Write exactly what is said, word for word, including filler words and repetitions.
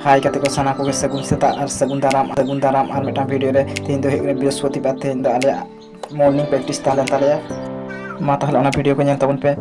ᱦᱟᱭ ᱠᱟᱛᱮ ᱠᱚ ᱥᱟᱱᱟ ᱠᱚᱜᱮ ᱥᱟᱹᱜᱩᱱ ᱥᱮᱛᱟᱜ ᱟᱨ ᱥᱟᱹᱜᱩᱱ ᱫᱟᱨᱟᱢ, ᱥᱟᱹᱜᱩᱱ ᱫᱟᱨᱟᱢ᱾ ᱟᱨ ᱢᱤᱫᱴᱟᱝ ᱵᱷᱤᱰᱤᱭᱳ ᱨᱮ, ᱛᱮᱦᱮᱧ ᱫᱚ ᱦᱩᱭᱩᱜ ᱠᱟᱱᱟ ᱵᱨᱤᱦᱚᱥᱯᱚᱛᱤᱵᱟᱨ, ᱛᱮᱦᱮᱧ ᱫᱚ ᱟᱞᱮᱭᱟᱜ ᱢᱚᱨᱱᱤᱝ ᱯᱨᱮᱠᱴᱤᱥ ᱛᱟᱦᱮᱸ ᱞᱮᱱ ᱛᱟᱞᱮᱭᱟ᱾ ᱢᱟ ᱛᱟᱦᱚᱞᱮ ᱚᱱᱟ ᱵᱷᱤᱰᱤᱭᱳ ᱠᱚ ᱧᱮᱞ ᱛᱟᱵᱚᱱ ᱯᱮ᱾